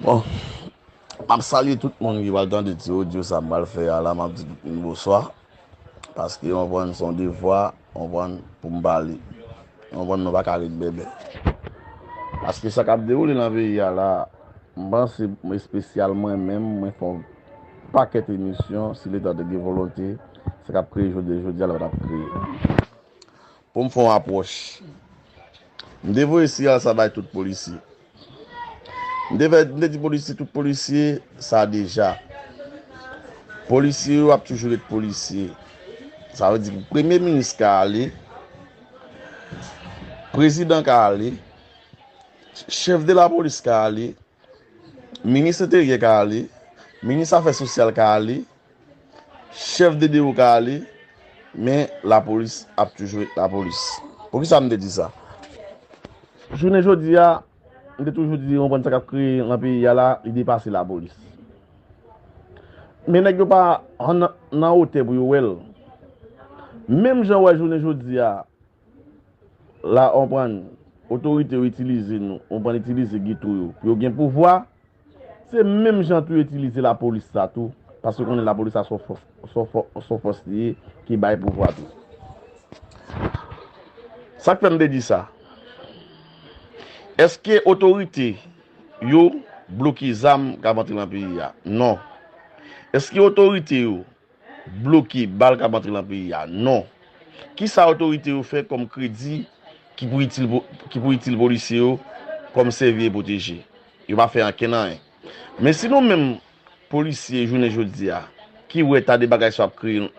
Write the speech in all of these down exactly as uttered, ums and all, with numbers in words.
Bon, m ap salye tout moun ki pral tande ti odyo sa m pral fè a la, m ap di tout moun bonswa. Paske, w konprann, se yon devwa, w konprann, pou m pale. W konprann, nou pa ka ret bèbè. Paske sa k ap dewoule nan peyi a la, m panse, espesyal mwen menm, mwen fè yon pakèt emisyon, si Leta te gen volonte, sa k ap kreye jodi, jodi a la pa t ap kreye. Pou m fè yon apwòch. M te voye siyal sa bay tout polisye. M te fè, m te di polisye, tout polisye, sa deja. Polisye yo ap toujou ret polisye. Sa vle di premye minis ka ale, prezidan ka ale, chèf de lapolis ka ale, minis enteryè ka ale, minis afè sosyal ka ale, chèf de dewo ka ale, men lapolis ap toujou ret lapolis. Poukisa m te di sa? Jounen jodi a, m te toujou di, w konprann, sa k ap kreye nan peyi a la, li depase lapolis. Men nèg yo pa nan, nan wotè pou yo wè l. Menm jan w wè jounen jodi a, la, w konprann, otorite yo itilize nou, w konprann, itilize geto yo pou yo gen pouvwa, se menm jan tou yo itilize lapolis la tou, paske w konnen lapolis la se yon fòs, se yon fò-, se yon fòs li ye ki bay pouvwa tou. Sa k fè m te di sa? Èske otorite yo bloke zam k ap antre nan peyi a? Non. Èske otorite yo bloke bal k ap antre nan peyi a? Non. Kisa otorite yo fè kòm kredi ki pou itil, ki pou itil polisye yo kòm sèvi e pwoteje? Yo pa fè ankenn anyen. Men si nou menm polisye jounen jodi a, ki wè ta de bagay sa ap kreye,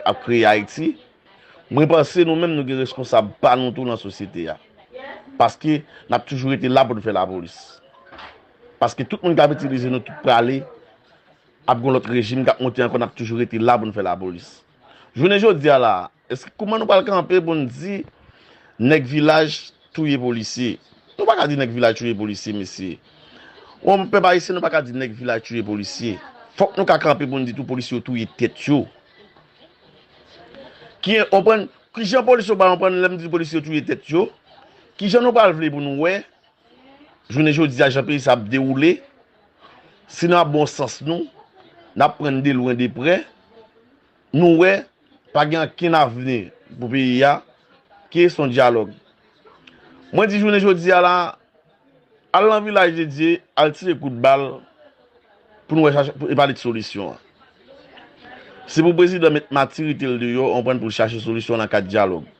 ap kreye Ayiti, mwen panse nou menm nou gen reskonsab pa nou tou nan sosyete a. Paske n ap toujou rete la pou n fè lapolis. Paske tout moun k ap itilize nou tout prale, ap gen lòt rejim k ap monte ankò, n ap toujou rete la pou n fè lapolis. Jounen jodi a la, èske kouman nou pral kanpe pou n di nèg vilaj touye polisye? Nou pa ka di nèg vilaj touye polisye, mesye. Yon pèp ayisyen, nou pa ka di nèg vilaj touye polisye. Fòk nou ka kanpe pou n di tou polisye yo touye tèt yo. Ki, w konprann, kijan polisye yo pral konprann lè m di polisye yo touye tèt yo? Kijan nou pral vle pou nou wè jounen jodi a, jan peyi sa ap dewoule, si n ap bon sans nou, n ap pran de lwen de prè, nou wè, pa gen ankenn avni pou peyi a, ki se yon dyalòg. Mwen di jounen jodi a la, al nan Vilaj de Dye, al tire kout bal, pou nou wè chache, pou, e pale de solisyon an. Se pou prezidan met matirite l deyò, w konprann, pou l chache solisyon nan kad dyalòg.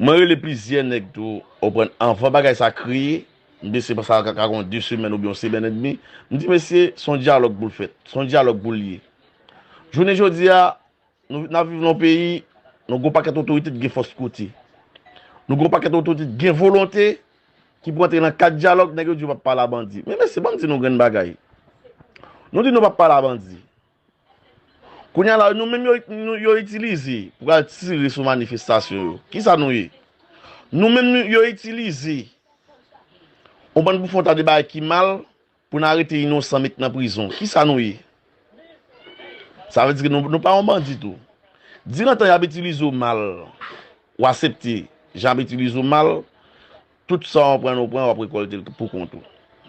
Mwen rele plizyè nèg tou, w konprann, anvan bagay sa kreye, m panse sa ka, ka gen de semèn oubyen yon semèn edmi, m di, mesye, se yon dyalòg pou l fèt, se yon dyalòg pou l ye. Jounen jodi a, nou, n ap viv nan yon peyi, nou gen yon pakèt otorite ki gen fòs kote. Nou gen yon pakèt otorite ki gen volonte, ki pou antre nan kad dyalòg, nèg yo di yo p ap pale a bandi. Men mesye, ban m di nou grenn bagay. Nou di nou p ap pale a bandi. Kounye a la, nou menm yo, nou, yo itilize pou al tire sou manifestasyon yo. Kisa nou ye? Nou menm nou, yo itilize. Ou konprann, pou fè yon ta de bagay ki mal, pou n arete inosan, met nan prizon. Kisa nou ye? Sa vle di ke nou, nou pa yon bandi tou. Dirantan y ap itilize w mal, w aksepte jan y ap itilize w mal, tout sa w pran, w pran, w ap rekòlte l pou kont ou.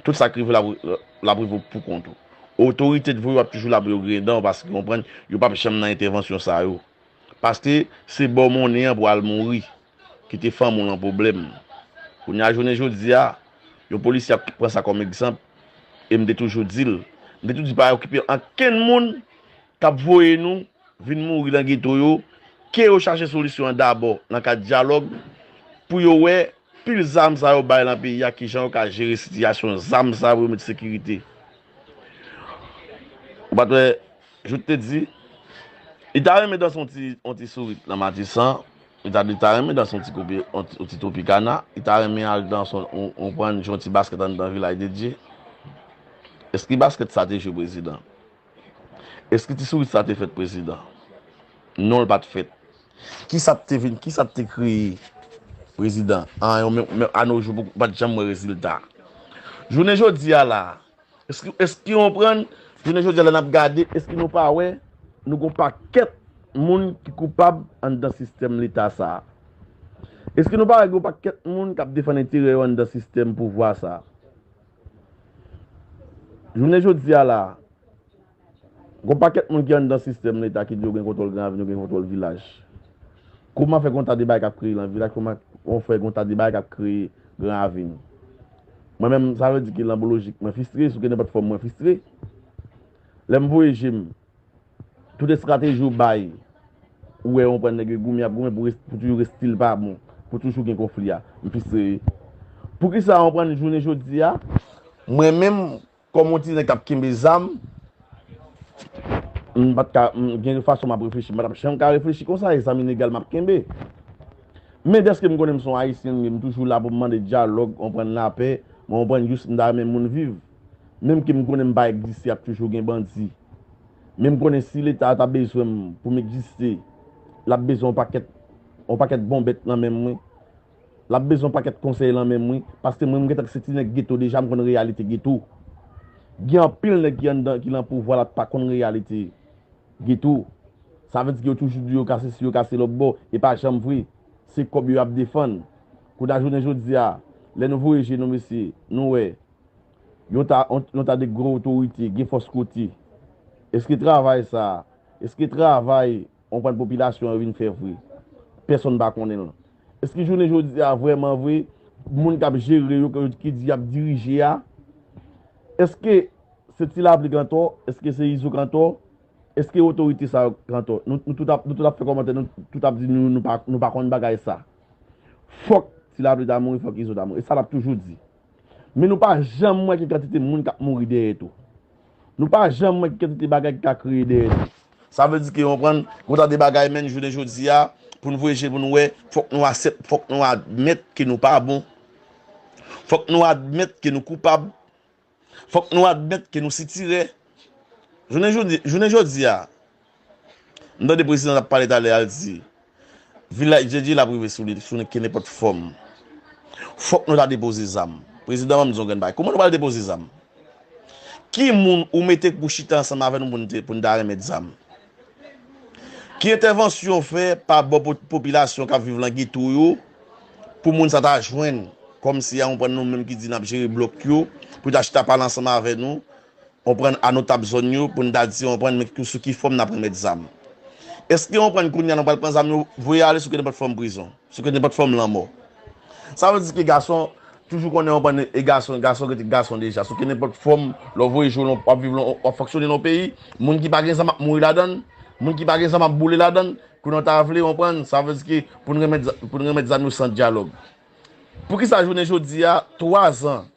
Tout sa k rive w, l ap, l ap rive w pou kont ou. Otorite t voye w ap toujou la pou yo griyen dan w, paske w konprann, yo p ap janm nan entèvansyon sa yo. Paske se ba w monnen an pou al mouri. Kite fanmi w nan pwoblèm. Kounye a, jounen jodi a, yon polisye ap pran sa kòm egzanp, e m te toujou di l, m te toujou di pa okipe ankenn moun k ap voye nou vin mouri nan geto yo, ke yo chache solisyon an dabò nan kad dyalòg, pou yo wè pil zam sa yo bay nan peyi a, kijan yo ka jere sitiyasyon zam sa yo pou yo met sekirite. Ou pa t wè, Jout te di, li ta renmen danse yon ti, yon ti sourit nan Matisan, li ta, li ta renmen danse yon ti kopi, yon ti, yon ti Tropicana, li ta renmen al danse yon, yon, yon pran jwe yon ti baskèt anndan Vilaj de Dye. Èske baskèt sa te jwe prezidan? Èske ti sourit sa te fèt prezidan? Non, l pa t fèt. Kisa t te vin, kisa t te kreye prezidan? An, yo menm, menm anojou, pou, pa t janm wè rezilta. Jounen jodi a la, èske, èske w konprann? Jounen jodi a la n ap gade, èske nou pa wè nou gon pakèt moun ki koupab anndan sistèm leta sa a? Èske nou pa wè gon pakèt moun k ap defann enterè yo anndan sistèm pouvwa sa a? Jounen jodi a la, gon pakèt moun ki anndan sistèm Leta ki di yo gen kontwòl Gran Ravin, yo gen kontwòl vilaj. Kòman fè gon ta de bagay k ap kreye nan vilaj? Kòman fè gon ta de bagay k ap kreye Gran Ravin? Mwen menm, sa vle di ke nan bon lojik, mwen fristre, sou ke nenpòt fòm mwen fristre. Lè m voye je m, tout estrateji w bay, ou wè, ou konprann, nèg yo goumen, y ap goumen pou, res- pou toujou res- stil pa bon, pou toujou gen konfli a. M fristre wi. Poukisa, ou konprann, jounen jodi a, mwen menm, kòm yon ti nèg k ap kenbe zam, m pa t ka, m gen fason m ap reflechi. M pa t ap janm ka reflechi konsa, e zam ilegal m ap kenbe. Men dèske m konnen m se yon Ayisyen, m toujou la pou m mande dyalòg, konprann, lapè, mwen konprann jis m ta renmen moun viv. Menm ke m konnen m pa egziste, ap toujou gen bandi. Men m konnen si Leta a ta bezwen m pou m egziste, l ap bezwen yon pakèt, yon pakèt bonbèt nan men mwen. L ap bezwen yon pakèt konsèy nan men mwen, paske mwen, m gentan se ti nèg geto deja, m konn reyalite geto. Gen anpil nèg ki anndan, ki nan pouvwa la, pa konn reyalite geto. Sa vle di ke yo toujou di yo ka sesi, yo ka se lòt bò, e pa janm vre. Se kòb yo y ap defann. Kounye a jounen jodi a, lè nou voye je nou, mesye, nou wè, yon ta, yon, yon ta de gwo otorite, gen fòs kote. Èske travay sa, èske travay, ou konprann, popilasyon an vin fè vre? Pèsonn pa konnen l. Èske jounen jodi a, vrèman vre, moun k ap jere yo, ki di y ap dirije a, èske se Ti Lapli k antò? Èske se Izo k antò? Èske otorite sa yo k antò? Nou, nou tout ap, nou tout ap fè kòmantè, nou tout ap di nou, nou pa, nou pa konn bagay sa. Fòk Ti Lapli ta mouri, fòk Izo ta mouri. E sa n ap toujou di. Men nou pa janm wè ki kantite moun k ap mouri dèyè tou. Nou pa janm wè ki kantite bagay ki ka kreye dèyè tou. Sa vle di ke, ou konprann, gon ta de bagay, menm jounen jodi a, pou n voye je pou n wè, fòk nou aksep-, fòk nou admèt ke nou pa bon. Fòk nou admèt ke nou koupab. Fòk nou admèt ke nou sitirè. Jounen jodi, jounen jodi a, m tande prezidan t ap pale talè a, l di, vilaj Djendje l ap rive sou li, sou kenenpòt fòm. Fòk nou ta depoze zam. Prezidan, ban m di w yon grenn bagay. Kòman nou pral depoze zam? Ki moun ou mete pou chita ansanm avè nou pou n te, pou n ta remèt zam? Ki entèvansyon w fè pa bò po-, popilasyon k ap viv nan geto yo pou moun sa ta jwenn, kòmsi a, ou konprann, nou menm ki di n ap jere blòk yo, pou ta chita pale ansanm avè nou, ou konprann, a notab zòn yo, pou n ta di, ou konprann, men sou ki fòm n ap remèt zam? Èske, ou konprann, kounye a nou pral pran zam yo, voye ale sou kenenpòt fòm prizon, sou kenenpòt fòm lanmò? Sa vle di ke gason toujou konnen, ou konprann, e gason, gason rete gason deja. Sou kenenpòt fòm, lè w voye je w, w ap viv, w ap fonksyone nan yon peyi, moun ki pa gen zam ap mouri ladan l, moun ki pa gen zam ap boule ladan l, kounye a w ta vle, ou konprann, sa vle di ke pou n remèt za-, pou n remèt zam yo san dyalòg. Poukisa jounen jodi a, twa zan,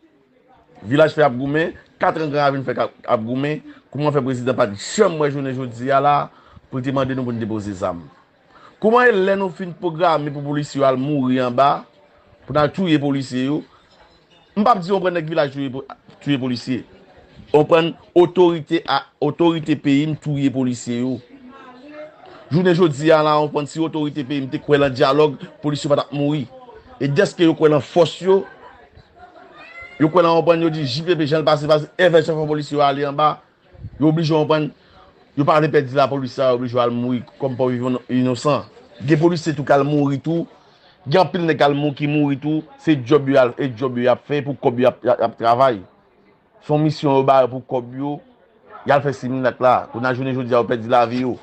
Vilaj fè ap goumen, kat an Gran Ravin fè ap, ap goumen, kòman fè prezidan pa t janm wè jounen jodi a la pou l te mande nou pou n depoze zam? Kòman e lè nou fin pwograme pou polisye yo al mouri anba, pou n al touye polisye yo? M p ap di w pran nèg vilaj touye po-, touye polisye. Ou konprann, otorite a, otorite peyi m touye polisye yo. Jounen jodi a la, ou konprann, si otorite peyi m te kwè lan dyalòg, polisye yo pa t ap mouri. E dèske yo kwè lan fòs yo, yo kwè lan, ou konprann, yo di J P P jan l pase, pase, èvè jan fè polisye yo ale anba, yo oblije, ou konprann, yo pa vle pèdi lapolis la, yo oblije al mouri kòm pòv inosan. Gen polisye tou k al mouri tou, gen anpil nèg k al mou-, ki mouri tou, se djòb yo al, e djòb yo y ap fè, pou kòb yo y ap, y ap, y ap travay. Se yon misyon yo ba yo pou kòb yo, y al fè similak la. Kounye a jounen jodi a, yo pèdi lavi yo.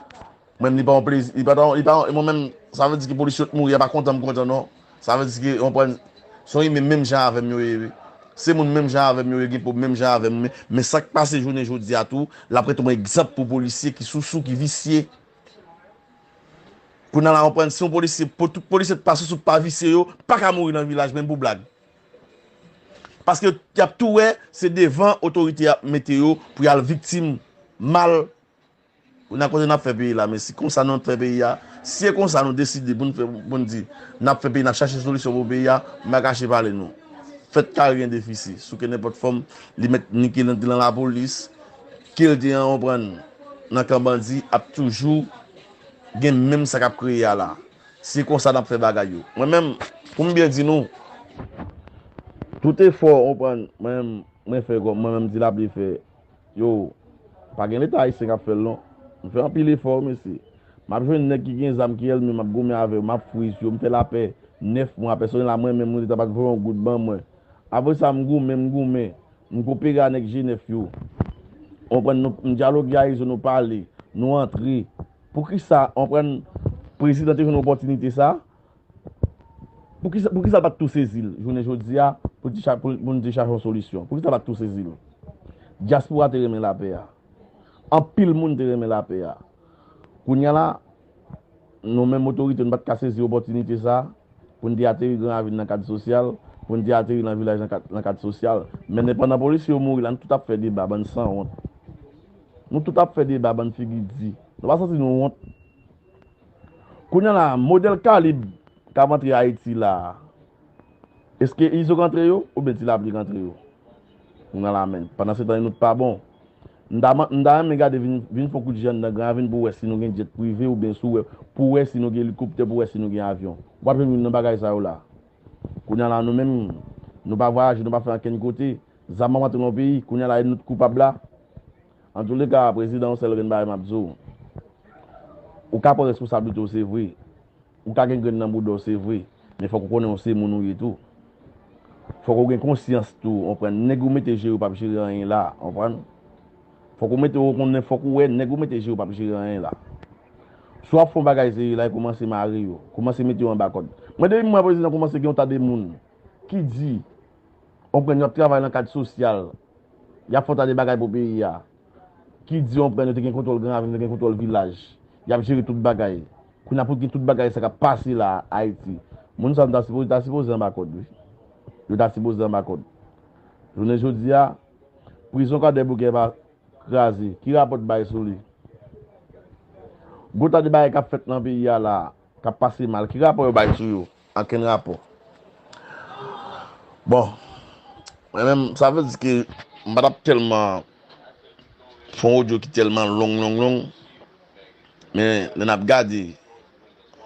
Mwen menm, li pa yon plezi, li pa, li pa, mwen menm, sa vle di ke polisye yo t mouri a, pa kontan m kontan non. Sa vle di ke, ou konprann, se yon imen menm jan avè m yo ye, wi. Se moun menm jan avè m yo ye, gen pwob menm jan avè m, men, men sa k pase jounen jodi a tou, l ap rete yon egzanp pou polisye ki sousou, ki visye. Kounye a la, ou konprann, si yon polisye, pou tout polisye t pa sousou, pa visye, yo pa ka mouri nan vilaj, menm pou blag. Paske y ap tou wè, se devan otorite y ap mete yo pou y al viktim mal. Kounye a kote n ap fè peyi la, men si konsa nou ap fè peyi a, si e konsa nou deside pou n fè, pou n di, n ap fè peyi, n ap chache solisyon pou peyi a, m pa kache pale nou. Fèt kare gen defisi, sou kenenpòt fòm, li mèt ni ki nan, ki nan lapolis, ke l te an, ou konprann, nan kan bandi, ap toujou gen menm sa k ap kreye a la. Se konsa n ap fè bagay yo. Mwen menm, pou m byen di nou, tout efò, ou konprann, mwen menm, mwen fè kòm, mwen menm Ti Lapli fè, yo, pa gen Leta ayisyen k ap fè l non. M fè anpil efò, mesye. M ap jwenn nèg ki gen zam, ki ènmi m, m ap goumen avè yo, m ap friz yo, m fè lapè nèf mwa, pèsonèl la, mwen menm, mwen Leta pa t voye yon goud ban mwen. Apre sa, m goumen, m goumen, m kopere a nèg G nèf yo. Ou konprann, nou, nou dyaloge a Izo, nou pale, nou antre. Poukisa, ou konprann, prezidan te jwenn opòtinite sa? Poukisa, poukisa l pa t tou sezi l jounen jodi a pou n te cha-, pou, pou n te chache yon solisyon? Poukisa l pa t tou sezi l? Dyaspora te renmen lapè a. Anpil moun te renmen lapè a. Kounye a la, nou menm otorite, nou pa t ka sezi opòtinite sa a pou n te ateri Gran Ravin nan kad sosyal, pou n te ateri nan vilaj nan kad, nan kad sosyal. Men pandan polisye yo mouri la, nou tout ap fè deba, bann sanwont. Nou tout ap fè deba, bann figi di. Nou pa santi nou wont? Kounye a la, modèl kalib k ap antre Ayiti la a, èske Izo k antre yo oubyen Ti Lapli k antre yo? Kounye a la, men, pandan se tan, nou t pa bon. M ta, m ta renmen gade, vin, vin fè yon kout je anndan Gran Ravin pou wè si nou gen djèt prive oubyen si w wè, pou wè si nou gen elikoptè, pou wè si nou gen avyon. W ap jwenn youn nan bagay sa yo la. Kounye a la, nou menm, nou pa vwayaje, nou pa fè ankenn kote. Zam ap antre nan peyi, kounye a la, e nou t koupab la. Antouleka, prezidan, yon sèl grenn bagay m ap di w. Ou ka pran responsablite w, se vre. Ou ka gen grenn nan bouda w, se vre. Men fòk ou konnen w se moun ou ye tou. Fòk ou gen konsyans tou, ou konprann? Nèg ou mete jere yo p ap jere anyen la, ou konprann? Fòk ou mete, ou konnen, fòk ou wè nèg ou mete jere yo p ap jere anyen la. Si w ap fè yon bagay serye la, e kòmanse mare yo. Kòmanse mete yo anba kòd. Mwen, depi m wè prezidan kòmanse gen yon ta de moun ki di, ou konprann, yo ap travay nan kad sosyal, y ap fè yon ta de bagay pou peyi a, ki di, ou konprann, yo te gen kontwòl Gran Ravin, yo te gen kontwòl vilaj, y ap jere tout bagay. Kounye a pou gen tout bagay sa k ap pase la a Ayiti, moun sa yo ta sipoze, ta sipoze anba kòd, wi. Yo ta sipoze anba kòd. Jounen jodi a, prizon Kwadèboukè pa kraze. Ki rapò w bay sou li? Gwo ta de bagay k ap fèt nan peyi a la a, k ap pase mal. Ki rapò yo bay sou yo? Ankenn rapò. Bon, mwen menm, sa vle di ke m pa t ap tèlman fè yon odyo ki tèlman long, long, long. Men lè n ap gade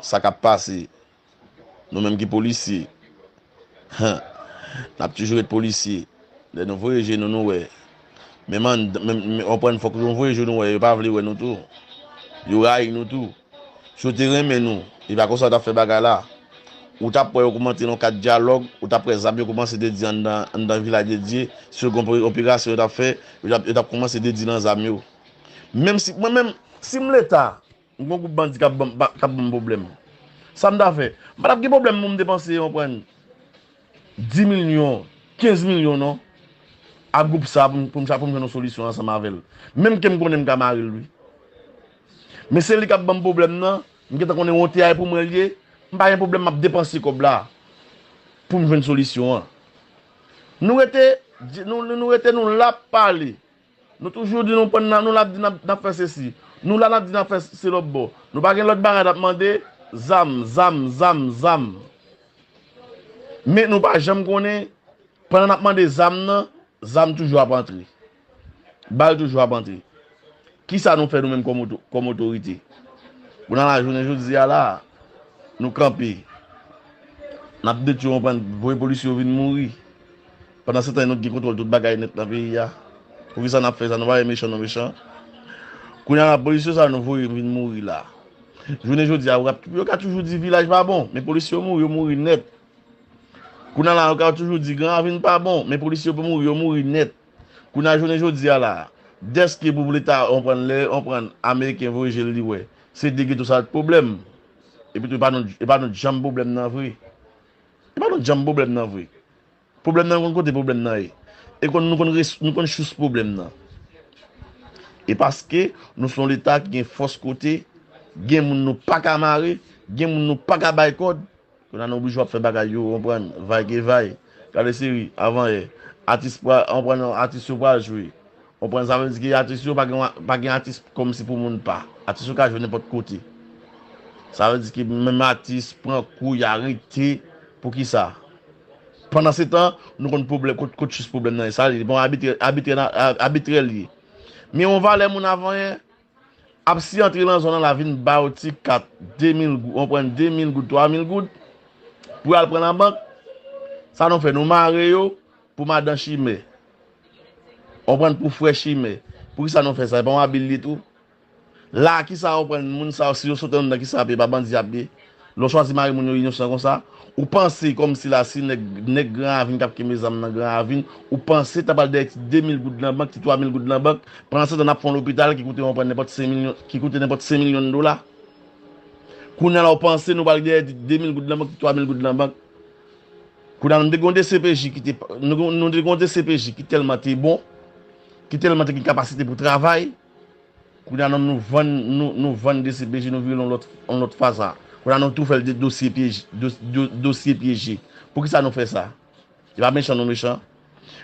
sa k ap pase, nou menm ki polisye, n ap toujou ret polisye. Lè nou voye je nou, nou wè. Menm an, menm, menm, ou konprann, fòk nou voye je nou wè, yo pa vle wè nou tou. Yo rayi nou tou. Si yo te renmen nou, e pa konsa yo t ap fè bagay la. Ou t ap wè yo kòmanse nan kad dyalòg, ou t ap wè zam yo kòmanse dedye anndan, anndan Vilaj de Dye, si yo gen yon operasyon yo t ap fè, yo t ap, yo t ap kòmanse dedye nan zam yo. Menm si, mwen menm, si m Leta, m gen yon gwoup bandi k ap ban m, k ap ban m pwoblèm. Sa m ta fè? M pa t ap gen pwoblèm pou m depanse, ou konprann, dis milyon, kenz milyon non, a gwoup sa pou m, pou m, pou m jwenn yon solisyon ansanm avè l. Menm ke m konnen m ka mare l, wi. Men se li k ap ban m pwoblèm nan, m gentan konnen wonte a e pou mwen l ye, m pa gen pwoblèm, m ap depanse kòb la pou m jwenn solisyon an. Nou rete, nou, nou, nou rete, nou la ap pale. Nou toujou di nou pran nan, nou la ap di n ap, n ap fè sesi. Nou la n ap di n ap fè se lòt bò. Nou pa gen lòt bagay n ap mande, zam, zam, zam, zam. Men nou pa janm konnen, pandan n ap mande zam nan, zam toujou ap antre. Bal toujou ap antre. Kisa nou fè nou menm kòm oto-, kòm otorite? Kounye a la, jounen jodi a la, nou kanpe. N ap detwi, ou konprann, voye polisye yo vin mouri. Pandan se tan, nou t gen kontwòl tout bagay nèt nan peyi a. Poukisa n ap fè sa? Nou pa wè mechan, nou mechan. Kounye a la, polisye sa nou voye vin mouri la. Jounen jodi a, yo ka, yo ka toujou di vilaj pa bon, men polisye yo mouri, yo mouri nèt. Kounye a la, yo ka toujou di Gran Ravin pa bon, men polisye yo mouri, yo mouri nèt. Kounye a, jounen jodi a la, dèske pou Leta, ou konprann, lè, ou konprann, Ameriken voye je l, li wè se de geto sa t pwoblèm. Epi tou, e pa nou, e pa nou janm pwoblèm nan vre. E pa nou janm pwoblèm nan vre. Pwoblèm nan, nou konn kote pwoblèm nan ye. E konn, nou konn res-, nou konn sous pwoblèm nan. E paske nou se yon Leta ki gen fòs kote, gen moun nou pa ka mare, gen moun nou pa ka bay kòd, kounye a nou oblije ap fè bagay yo, ou konprann, vay ke vay. Gade seri, avan yè, atis pral, ou konprann, atis yo pral jwe. Ou konprann, sa vle di ke atis yo pa gen, pa gen atis kòmsi pou moun pa. Atis yo ka jwe nenpòt kote. Sa vle di ke menm atis pran kou, y arete. Poukisa? Pandan se tan, nou konn pwoblèm, kot, kot sous pwoblèm nan ye. Sa li, bon, abitrè, abitrè, abitrè li ye. Men yon valè moun avan yè, ap si antre nan zòn nan la vin ba yo ti kat, de mil goud, ou konprann, de mil goud, twa mil goud, pou y al pran nan bank. Sa nou fè, nou mare yo pou madan chimè. Ou konprann, pou frè chimè. Poukisa nou fè sa? E pa yon abi l ye tou? La, kisa ou konprann, moun sa yo, si yo sot anndan, kisa y ap ye? E pa bandi y ap ye? Lè w chwazi mare moun yo inosan konsa, ou panse kòmsi la si nèg, nèg Gran Ravin k ap kenbe zam nan Gran Ravin, ou panse ta pral dèyè ti de mil goud nan bank, ti twa mil goud nan bank, pandan se tan n ap fè yon lopital ki koute yon pran nenpòt senk milyon, ki koute nenpòt senk milyon dola. Kounye a la ou panse nou pral dèyè ti de mil goud nan bank, ti twa mil goud nan bank. Kounye a nou te gen yon D C P J ki te, nou, nou te gen yon D C P J ki tèlman te bon, ki tèlman te gen kapasite pou travay. Kounye a nou, nou vann, nou, nou vann D C P J, nou vire l yon lòt, yon lòt fason. Kounye a nou tou fè l de dosye pyeje, dos-, do-, dosye pyeje. Poukisa nou fè sa? Se pa mechan nou mechan.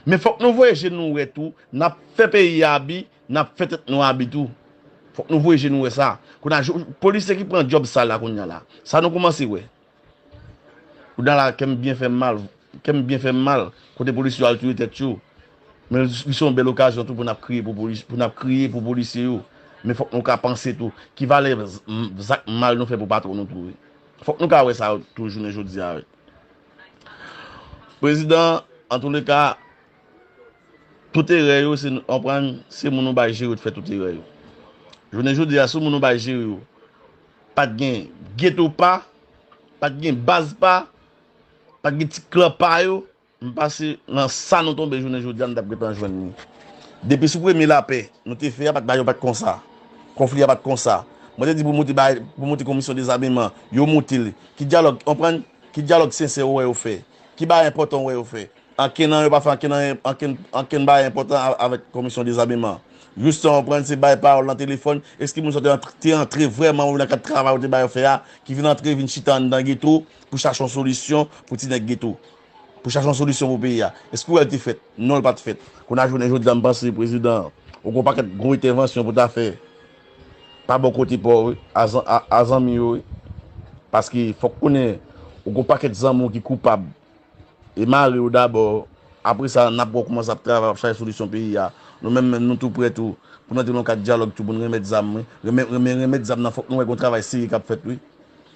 Men fòk nou voye je nou wè tou, n ap fè peyi a abi, n ap fè tèt nou abi tou. Fòk nou voye je nou wè sa. Kounye a, jou- polisye ki pran djòb sa la kounye a la. Sa nou kòmanse wè. Kounye a la, kè m byen fè m mal, kè m byen fè m mal, kote polisye yo al touye tèt yo. Men li se yon bèl okazyon tou pou n ap kriye pou polis, pou n ap kriye pou polisye yo. Men fòk nou ka panse tou, ki valè z- m- zak mal nou fè pou patwon nou tou. Fòk nou ka wè sa tou jounen jodi a. Prezidan, antouleka, tout erè yo, se, konprann, se moun ou bay jere yo te fè tout erè yo. Jounen jodi a, si moun ou bay jere yo, pa t gen geto pa, pa t gen baz pa, pa t gen ti klan pa yo, m panse nan sa nou tonbe jounen jodi a, nou t ap gentan jwenn li. Depi sou premye lapè, nou te fè a, pa t bagay yo pa t konsa. Konfli a pa t konsa. Mwen te di pou moute bay, pou moute komisyon dezameman, yo moute l. Ki dyalòg, konprann? Ki dyalòg sensè ou wè yo fè? Ki bagay enpòtan ou wè yo fè? Ankenn nan yo pa fè ankenn, ankenn, ankenn bagay enpòtan a- avèk komisyon dezameman. Jis sa w konprann se bay pawòl nan telefòn. Èske moun sa te antre, te antre vrèman nan kad travay ou te ba yo fè a, ki vin antre, vin chita anndan geto pou chache yon solisyon pou ti nèg geto? Pou chache yon solisyon pou peyi a? Èske w wè l te fèt? Non, l pa t fèt. Kounye a jounen jodi a, m panse prezidan, ou gen yon pakèt gwo entèvansyon pou ta fè pa bò kote pa w, wi, a zan- a- a zanmi yo, wi. Paske fòk konnen, ou gen yon pakèt zanmi w ki koupab. E mare yo dabò. Apre sa, n ap wè kòman sa ap travay, ap chache solisyon peyi a. Nou menm, menm, nou tou prè tou, pou n antre nan yon kad dyalòg tou, pou n remèt zam, wi. Renmen, renmen, renmèt zam nan, fòk nou wè gen yon travay serye k ap fèt, wi.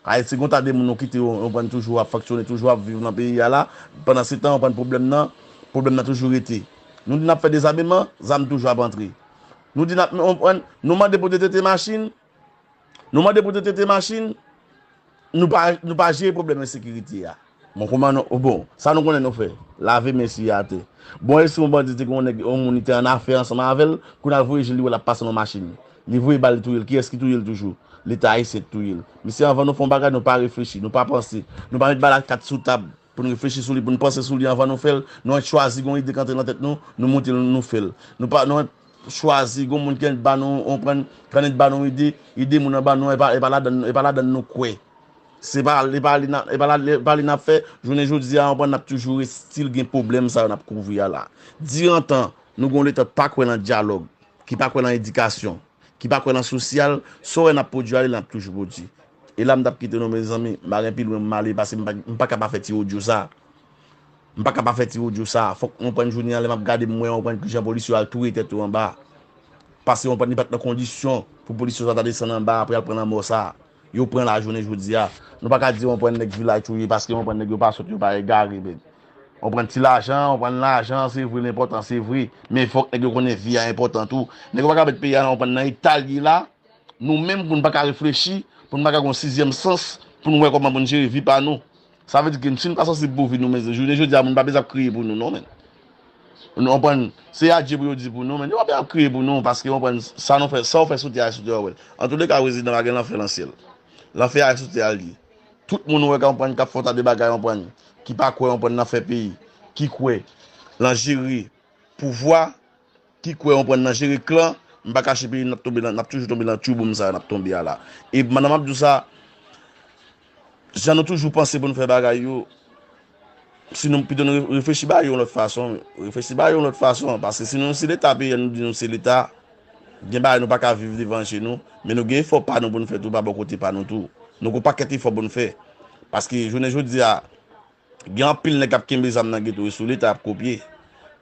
Ayiti, gen yon ta de moun nou kite yo, yo pran toujou ap fonksyone, toujou ap viv nan peyi a la. Pandan se tan, yo pran pwoblèm nan, pwoblèm nan toujou rete. Nou di n ap fè dezameman, zam toujou ap antre. Nou di n ap, nou, nou mande pou detete machin, nou mande pou detete machin, nou pa, nou pa jere pwoblèm ensekirite a. Bon, kòman nou, bon, sa nou konnen nou fè, lave men sou atè. Bon, e si yon bandi te gen yon nèg, yon moun li te an afè ansanm avè l, kounye a l voye je l, li wè l ap pase nan machin. Li voye bal, li touye l. Kiyès ki touye l toujou? Leta ayisyen ki touye l. Mesye, anvan nou fè yon bagay, nou pa reflechi, nou pa panse, nou pa met bagay la kat sou tab pou n reflechi sou li, pou n panse sou li anvan nou fè l. Nou ret chwazi gen yon ide k antre nan tèt nou, nou moute l, nou fè l. Nou pa, nou ret chwazi gen yon moun ki ret ba nou, konprann, ki ret ba nou ide, ide moun nan ba nou, e pa, e pa ladann, e pa ladann nou kwè. Se pa, e pa li n ap, e pa la, e pa li n ap fè. Jounen jodi a, konprann, n ap toujou still gen pwoblèm sa yo n ap kouvri a la. Dirantan, nou gen yon Leta ki pa kwè nan dyalòg, ki pa kwè nan edikasyon, ki pa kwè nan sosyal, sa w wè n ap pwodui ale, n ap toujou pwodui. E la m t ap kite nou, mezanmi, m pa gen pi lwen m ale, paske m pa, m pa ka pa fè ti odyo sa. M pa ka pa fè ti odyo sa. Fòk mwen pran jounen an, lè m ap gade, m wè mwen pran kijan polisye yo al touye tèt yo anba. Paske mwen pran li pa t nan kondisyon pou polisye yo sa ta desann anba apre al pran lanmò sa. Yo pran la jounen jodi a. Nou pa ka di mwen pran nèg vilaj touye paske mwen pran nèg yo pa sòt, yo pa egare, men. Mwen pran ti lajan, mwen pran lajan, se vre, l enpòtan, se vre. Men fòk nèg yo konnen vi a enpòtan tou. Nèg yo pa ka met peyi a nan, mwen pran nan eta l ye la. Nou menm pou n pa ka reflechi, pou n pa ka gen yon sizyèm sans, pou n wè kòman pou n jere vi pa nou. Sa vle di ke si n pa sansib pou vi nou, men jounen jodi a, moun pa bezwen ap kriye pou nou, non, men. Nou konprann, se adye pou yo di pou nou, men yo pa bezwen ap kriye pou nou, paske, konprann, sa nou fè, sa w fè sou tè a, sou tè a, w wè l. Antouleka, prezidan pa gen lanfè nan syèl. Lanfè a sou tè a l ye. Tout moun ou wè, konprann, k ap fè yon ta de bagay, konprann, ki pa kwè, konprann, nan fè peyi, ki kwè nan jere pouvwa, ki kwè, konprann, nan jere klan, m pa kache peyi n ap tonbe nan, n ap toujou tonbe nan tchouboum sa n ap tonbe a la. E pandan m ap di w sa, jan nou toujou panse pou n fè bagay yo, si nou pito nou re- reflechi bagay yo yon lòt fason, reflechi bagay yo yon lòt fason, paske si nou se Leta peyi a, nou di nou se Leta, gen bagay nou pa ka viv devan je nou, men nou gen efò pa nou pou n fè tou, pa bò kote pa nou tou. Nou gen yon pakèt efò pou n fè. Paske jounen jodi a, gen anpil nèg k ap kenbe zam nan geto, e sou Leta y ap kopye.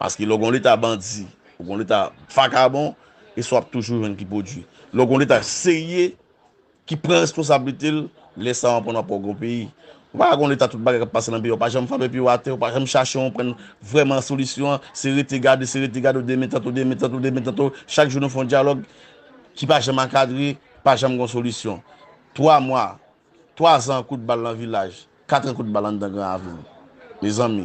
Paske lè w gen yon Leta bandi, ou gen yon Leta vakabon, e sa w ap toujou jwenn ki pwodui. Lè w gen yon Leta serye, ki pran responsablite l, lè sa w ap pran w ap wè w gen yon peyi. Ou pa ka gen yon Leta tout bagay k ap pase nan peyi a, ou pa janm frape pye w atè, ou pa janm chache yon pran vrèman solisyon an, se rete gade, se rete gade, ou demen tanto, demen tanto, demen tanto, chak jou nou fè yon dyalòg ki pa janm ankadre, pa janm gen yon solisyon. Twa mwa, Twa zan kout bal nan vilaj, kat an kout bal anndan Gran Ravin. Mezanmi,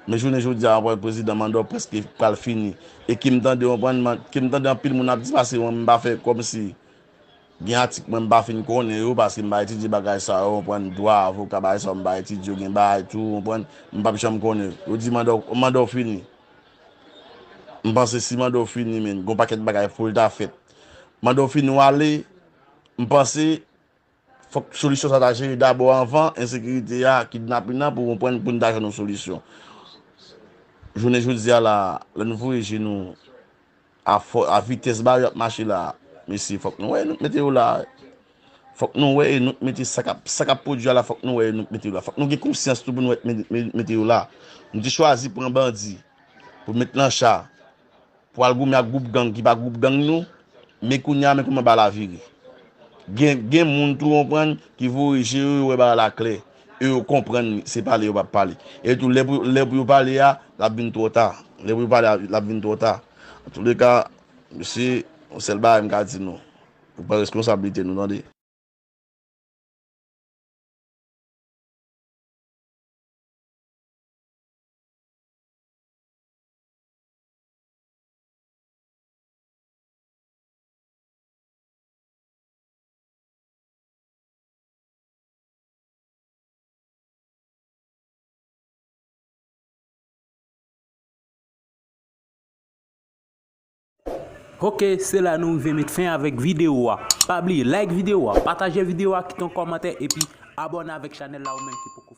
men jounen jodi a, w konprann, prezidan manda w prèske pral fini. E ke m tande, w konprann, man-, ke m tande anpil moun ap di pase mwen, m pa fè kòmsi gen atik mwen m pa fin konnen yo, paske m pa etidye bagay sa yo, w konprann, dwa, avoka, bagay sa yo, m pa etidye yo, gen bagay tou, w konprann, m p ap janm konnen yo. Yo di manda w, manda w fini. M panse si manda w fini, men, gon pakèt bagay pou l ta fèt. Manda w fini, w ale, m panse, fòk solisyon sa ta jere dabò anvan ensekirite a, kidnapin nan, pou konprann, pou n ta jwenn yon solisyon. Jounen jodi a la, lè n voye je nou a fò, a vitès ba yo ap mache la, mesye, fòk nou wè e nou k mete yo la. Fòk nou wè e nou k mete sa k ap, sa k ap pwodui a la, fòk nou wè e nou k mete yo la. Fòk nou gen konsyans tou pou nou wè e k mete, mete yo la. Nou te chwazi pran bandi pou met nan cha, pou al goumen ak gwoup gang ki pa gwoup gang nou, men kounye a, men kòman bal la vire. Gen, gen moun tou, w konprann, ki voye je yo, yo wè bagay la klè. E yo konprann se pale yo p ap pale. E tou, lè pou, lè pou yo pale a, l ap vin twò ta. Lè pou yo pale a, l ap vin twò ta. Antouleka, mesye, yon sèl bagay m ka di nou. Nou pran responsablite nou, tande. Ok, se la nou rive met fen avèk videyo a. Pa bliye like videyo a, pataje videyo a, kite yon kòmantè epi abòne avèk chanèl la ou menm ki poko